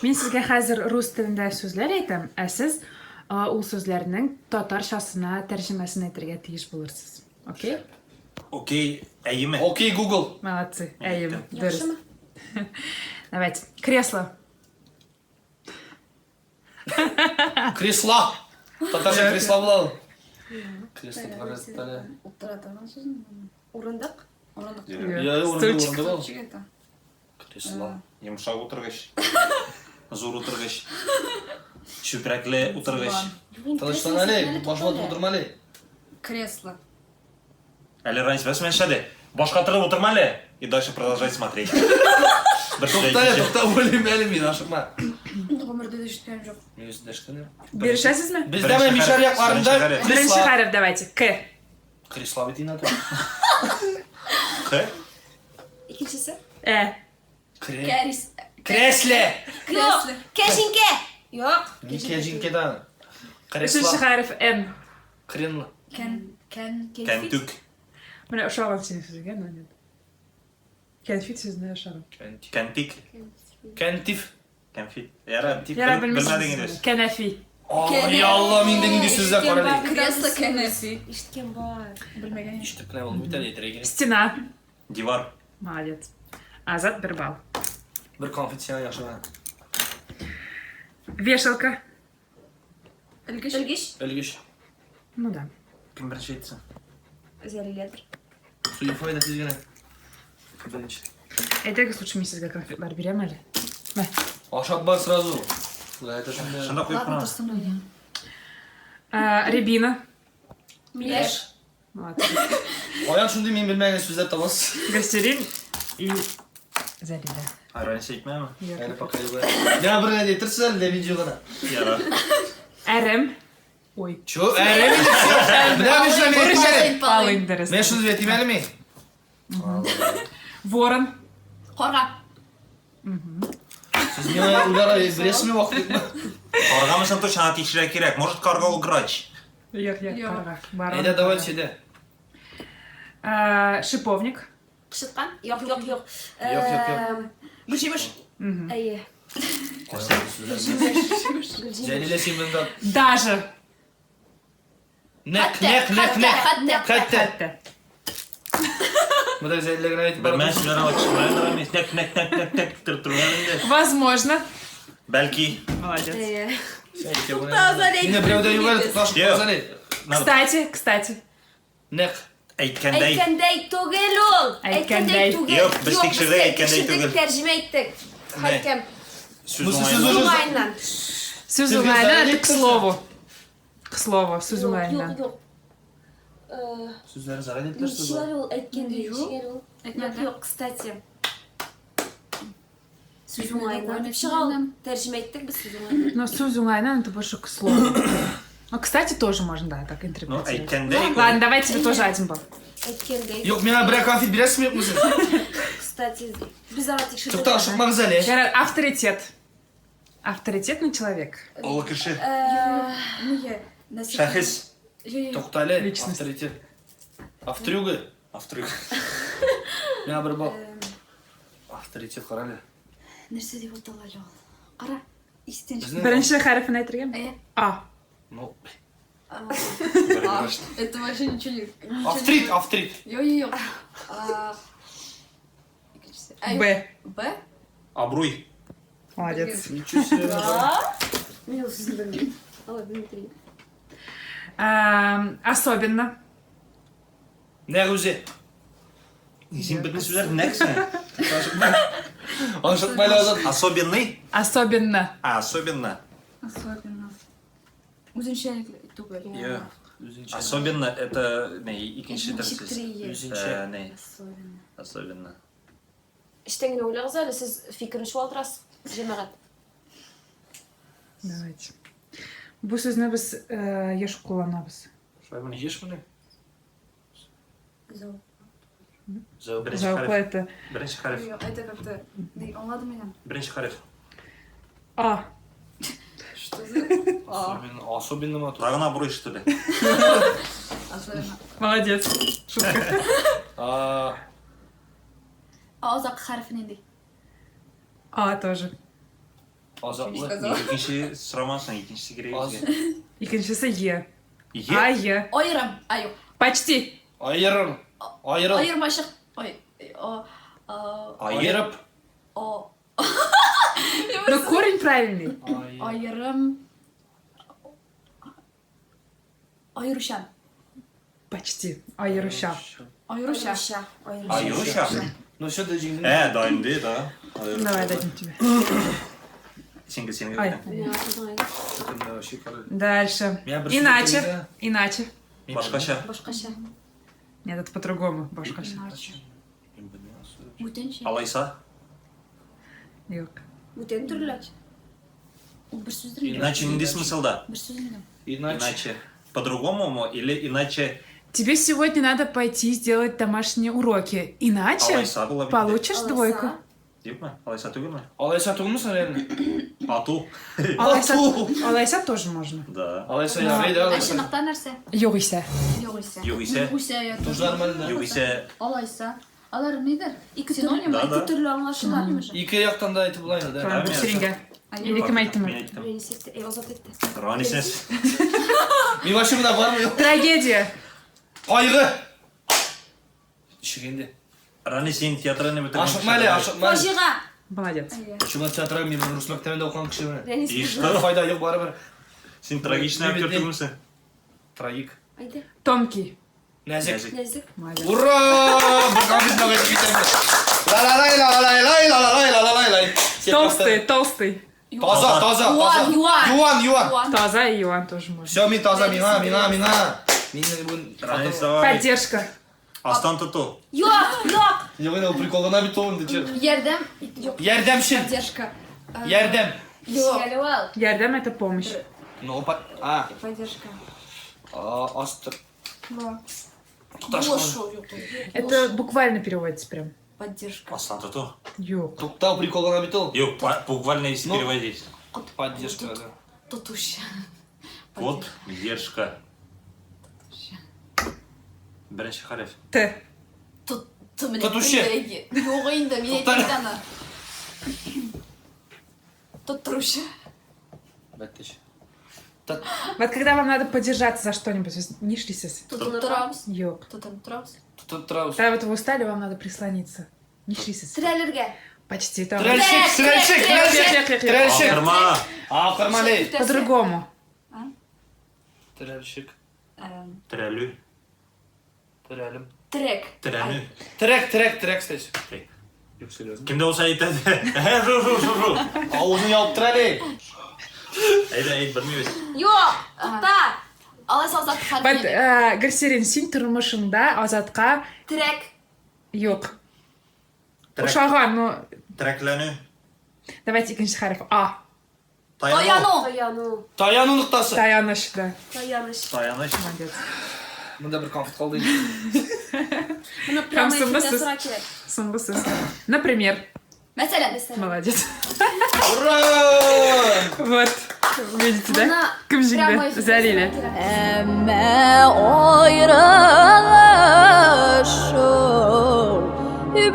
Мин сезгә хәзер рус телендә сүзләр әйтәм, ә сез ул сүзләрнең татарчасына тәрҗемәсен әйтергә тиеш булырсыз. Окей? Окей, әйеме? Окей, Google. Молодцы. Әйеме. Дөрес. Яхшымы? Давайте. Кресло. Кресла. Татарча кресло була ул. Кресло татарча. Утыра торган сүзме? Урындык? Урындык. Я, урындык, Стульчик. урындык ул. Стульчик это. Кресло. Йомшак утыргыч. Зур утыргыч. Чүпрәкле утыргыч. Тынычлан әле, башыма тудырма әле. Кресло. Әле раньше бәс мәшәде. Башка торып утырма әле. И дальше продолжать смотреть. Бер сүз Тукта әле, әйтмичә. тукта, уйлыйм әле мин, ашыкма. Гомердә дә ишеткәнем юк. Мин үзем дә ишеткәнем юк. Бирешәсезме? Бездә менә мишәр якларында Беренче хәреф. Беренче кресло. хәреф давайте. К. Кресло бит инде. К. Икенчесе? Э. Кре. Кәрис. Кресле. Кресло. Кәҗинкә. Юк. Ни кәҗинкәдән? Өченче Кресло. хәреф Н. Кренло. Кән. Кән. Кәнтүк. Менә ошаган синең сүзгә, но нет. Кәнфит сүзенә ошаган. Кәнтик. Кәнтиф. Кәнфит. Яра, Яра, белмисез. белмәдең инде. Кәнәфи. Ай, Алла, миндә нинди сүзләр бар әле. Кресло кәнәфи. Ишеткән бар. Белмәгән. Ишетеп кенә булмый бит әле, әйтергә кирәк. Стена. Дивар. Молодец. Азат бер балл. Бер конфет сиңа яхшы гына. Вешалка. Элгеч. Элгеч. Элгеч. Ну да. Кем беренче әйтсен? Зәлиләдер. Суефай да тиз генә. Беренче. Әйдәгез лучше мин сезгә конфетлар бирәм әле. Мә. Ашап бар сразу. Шулай әйтә шунда. Шунда куеп кына. торсын. Рябина. Миләш. Молодцы. Каян шундый мин белмәгән сүзләр табасыз? Гастерин и Зәлилә. Раньше әйтмәме? Әле пока юк. Я бер генә әйтерсез әле, дә видео гына. Яра. Әрем. Ой. Чё? Әрем инде. Менә мин шуны әйтим әле. Полынь дөрес. Менә шуны әйтим әле мин. Ворон. Карга. Сез миңа уйларга бирәсезме вакыт юкмы? Каргамы соң точно аны тикшерергә кирәк. Может, карга ул грач. Юк, юк, Юк. карга. Ворон. Әйдә, давай сөйлә. Шиповник. Кычыткан? Юк, юк, юк. Юк, юк, юк. Гөлҗимеш. Әйе. Гөлҗимеш. Җәлилә син монда. Даже. Нәк, нәк, нәк, нәк. Хәтта. Хәтта. Хәтта. Монда Җәлилә генә әйтеп бара. Белмәс сүзләр алып чыкмаган Рамис. Нәк, нәк, нәк, нәк, нәк иттереп торган инде. Возможно. Бәлки. Молодец. Әйе. Инде берәү дә юк әле, тукташ, Юк. әле. Кстати, кстати. Нәк. Әйткәндәй. Әйткәндәй түгел ул. Әйткәндәй. түгел. Юк, без тикшердек, әйткәндәй тикшердек, түгел. Тәрҗемә иттек. Хәкем. Сүз Мусы уңаеннан. сүз Сүз уңаеннан. Сүз Сезгә уңаеннан зарар это к иттерсен. слову. К слову, сүз Юк, уңаеннан. юк, юк. Сүзләре зарар иттерсез. Ничек әле ул әйткәндәй? Юк. Ничек әле ул? Юк, юк, кстати. Сүз уңаеннан дип чыга ул. Тәрҗемә иттек без сүз уңаеннан. Но сүз уңаеннан это больше к слову. Ну, кстати, тоже можно, да, так Ну, интерпретировать. әйткәндәй. Ладно, давайте тебе тоже один балл. Әйткәндәй. Юк, миңа берәр конфет бирәсезме, юкмы сез? Кстати, без аңа тикшердек. Тукта, ашыкмагыз әле. Ярар, авторитет. Авторитетный человек. Олы кеше. Нигә? Нәрсә? Шәхес. Тукта әле. Личность. Авторитет. Авторюга. Авторюга. Миңа бер балл. Авторитет кара әле. Нәрсә дип атала әле ул? Кара, истән Безнең- Беренче хәрефен әйтергәме? Әйе. А. Ну, Это вообще ничего не... авторит, авторит. Юк, юк, юк. А, икенчесе. Ай, Б. Б? Абруй. Молодец. Ничего себе. Мин ул сүзне белмим. Алай белмим. Особенно. Нәкъ үзе. Син бөтен сүзләр нәкъ син. Ашыкма әле, Азат. Особенный? Особенно. А, особенно. Особенно. Үзенчәлекле түгел. Юк. Үзенчә. Особенно это не икенче төр Ничектер сүз. ие. Үзенчә. Не, Особенно. особенно. Эчтән генә уйлагыз әле, сез фикерен чуалтырасыз, җәмәгать. Давайте. Бу сүзне без еш кулланабыз. Шулай моны еш моны? Зәү. Зәү. Беренче Зәүкла хәреф. это Беренче хәреф. Юк, это как-то... Не, аңладым мин. Беренче хәреф. А. Что за... А, Особенно, особенно матур. Тагын абруй что ли? Особенно. Молодец. Шутка. А, А азаккы хәрефе нинди? А тоже. Азаплы. Икенче сорамасың, икенчесе кирәк Аз. безгә. Икенчесе Е. Е. А, Е. Аерым. Ай, юк. Почти. Аерым. Аерыл. Аермачык. Ой. О. О. Аерып. Аерып. О. Но корень правильный. Аерым. Аеручан. Почти. Аеруча. Аеруча. Аеруча. Ну все, да җиңдең. Ә, да инде, да. Аеруча. Давай дадим тебе. Син син. Ай. Дальше. Меня бер Иначе. сүз Иначе. Башкача. Башкача. Нет, это по-другому. Башкача. Бүтәнчә. Алайса. Юк. Бүтән төрле. Ул бер сүздер инде. Иначе нинди смыслда? Бер сүз инде. Иначе. Иначе. По-другому или иначе Тебе сегодня надо пойти сделать домашние уроки. Иначе алайса була бит. получишь двойку. Юкмы? Алайса түгелме? Алайса түгелмесең реально? Ату. Алайса, алайса тоже можно. Да. Алайса ярый да Ә алайса. чынлыкта нәрсә? Югыйсә. Югыйсә. Югыйсә. Югыйсә. я Тоже нормально. Югыйсә. Алайса. Алар нидер? Ике Синоним. Да, да. Ике төрле аңлашыла. Синоним же. Ике яктан да әйтеп була инде, да. Tamam, Tamam. Şiringe. Или кем әйттеме? Мин әйттем. Рәнис әйтте, эй, Азат әйтте. Ранисес. Мин вообще монда бармыйм. Трагедия. Кайгы. Ничек инде? Ранис син театрны бетергән. Ашыкма әле, ашыкма. әле. Фаҗига. Молодец. Шуңа театрга мин рус мәктәбендә укыган кеше менә. Рәнис. И что? Файда юк барыбер. Син трагичный актер түгелмесең? Троик. Әйдә. Тонкий. Нәзек. Нәзек. Нәзек. Молодец. Ура! Бер конфет нагыз китерде. Ла-ла-лай, ла-ла-лай, лай, ла-ла-лай, ла-ла-лай. Толстый, толстый. Таза, таза, Юан, таза. юан. Юан, юан. Юан. Таза и Юан тоже можно. Все, мин таза, миңа, миңа, миңа. Мин бүген Ранис давай. Поддержка. Астан тоту. Юк, юк. Юк, инде ул прикол гына бит ул инде, чер. Ярдәм. Юк. Ярдәмчел. Поддержка. Ярдәм. Юк. Ялвал. Ярдәм это помощь. Ну, опа. А, Поддержка. а, астыр. Тоташ. Булышу. Юк. Это буквально переводится прям. Поддержка. Астан тоту. Юк. Туктау прикол гына бит ул. Юк, буквально если Ну. переводить. Поддержка, да. Тотучы. Поддержка. Беренче хәреф. Т. Тотты менә. Тотучы. Юк инде, мин Туктар. әйтәм аны. Тоттыручы. Бәттеш. Вот когда вам надо подержаться за что-нибудь, вы не шли сез. Тотып торабыз. Юк. Тотынып торабыз. Тотып торабыз. Когда вот вы устали, вам надо прислониться. Не шли сез. Терәлергә. Почти там. Трәлшек, трәлшек, трәлшек. Трәлшек. Акырма. Акырма лей. По-другому. Трәлшек. Терәлү. Терәлем. Трек. Терәнү. Терәк, терәк, терәк, кстати. Терәк. Юк, серьезно. Кемдә булса әйтә. Ә, жу, жу, жу, жу. Авызын ябып тор әле. Әйдә, әйт, белмибез. Юк, тукта. Алайса Азат Вот, хәреф. Гөлсирин, син тормышыңда Азатка Трек. юк. Терәк. Ошаган, но Терәкләнү. давайте икенче хәреф. А. Таяну. Таяну. Таяну. Таяну ноктасы. Таяныш, да. Таяныш. Таяныч. Молодец. Монда бер конфет калды инде. Моны прямо Һәм эфирда соңгы сүз. сорау кирәк. Соңгы сүз. Например. Мәсәлән. Молодец. Ура! Вот. Видите, да? Моны Кем прямо җиңде? эфирда Зәлилә. сорау кирәк. Әмма аерылышу бик